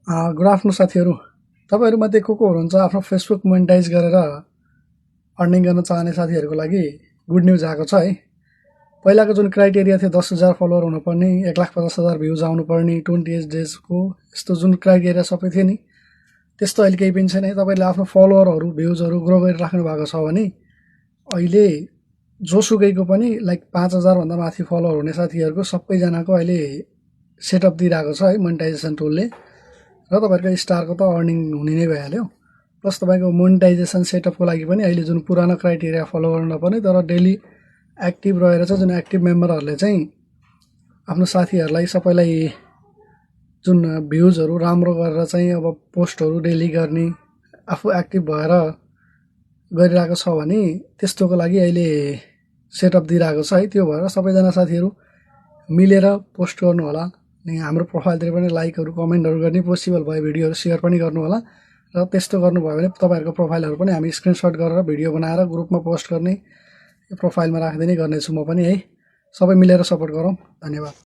Good afternoon साथीहरू। तपाईँहरूमध्ये को हुनुहुन्छ आफ्नो फेसबुक मोनेटाइज गरेर अर्निङ गर्न चाहने साथीहरूको लागि गुड न्युज आएको छ है। पहिलाको जुन क्राइटेरिया थियो 10,000 फलोवर हुनुपर्ने, 1,50,000 भ्युज आउनुपर्ने, 28 डेजको यस्तो जुन क्राइटेरिया सबै थियो नि, त्यस्तो अहिले केही पनि छैन है। तपाईँले आफ्नो फलोवरहरू भ्युजहरू ग्रो गरिराख्नु भएको छ भने अहिले जोसुकैको पनि लाइक 5,000 भन्दा माथि फलोवर हुने साथीहरूको सबैजनाको अहिले सेटअप दिइरहेको छ है मोनेटाइजेसन टुलले। र तपाईँहरूको स्टारको त अर्निङ हुने नै भइहाल्यो। प्लस तपाईँको मोनेटाइजेसन सेटअपको लागि पनि अहिले जुन पुरानो क्राइटेरिया फलो गर्नु नपर्ने तर डेली एक्टिभ रहेर चाहिँ जुन एक्टिभ मेम्बरहरूले चाहिँ आफ्नो साथीहरूलाई सबैलाई जुन भ्युजहरू राम्रो गरेर चाहिँ अब पोस्टहरू डेली गर्ने, आफू एक्टिभ भएर गरिरहेको छ भने त्यस्तोको लागि अहिले सेटअप दिइरहेको छ है। त्यो भएर सबैजना साथीहरू मिलेर पोस्ट गर्नु होला। अनि हाम्रो प्रोफाइलतिर पनि लाइकहरू कमेन्टहरू गर्ने, पोसिबल भयो भिडियोहरू सेयर पनि गर्नु होला। र त्यस्तो गर्नुभयो भने तपाईँहरूको प्रोफाइलहरू पनि हामी स्क्रिनसट गरेर भिडियो बनाएर ग्रुपमा पोस्ट गर्ने, प्रोफाइलमा राख्दै नै गर्नेछु म पनि है। सबै मिलेर सपोर्ट गरौँ। धन्यवाद।